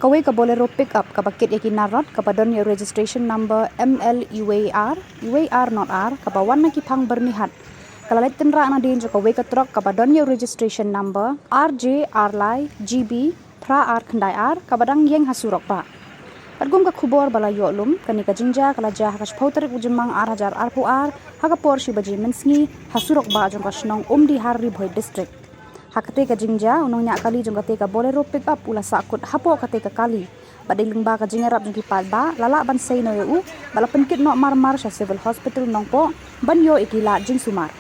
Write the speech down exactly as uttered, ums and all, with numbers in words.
Kawei ka Bolero pickup kaba kit ïa ki narod kaba don ïa u registration number M L uwei R uwei R not R kaba wan na ki phang Byrnihat ka la leit tynrah nadien jong kawei ka trok kaba don ïa u registration number R J R lai G B phra ar khyndai ar kaba dang ïeng ha surok bah. Katkum ka khubor ba la ïoh lum, kane ka jingjia ka la jia ha ka shiphew tarik u Jymmang ar hajar arphew ar ha ka por shi baje mynsngi ha surok bah jong ka shnong Umdihar, Ri Bhoi District. Ha katei ka jingjia u nongñiah kali jong katei ka Bolero pickup u la sahkut hapoh katei ka kali. Bad dei lyngba ka jingïarap jong ki paidbah la lah ban sei noh ïa u bad la pynkit noh marmar sha Civil Hospital Nongpoh ban ïoh ïa ki lad jingsumar.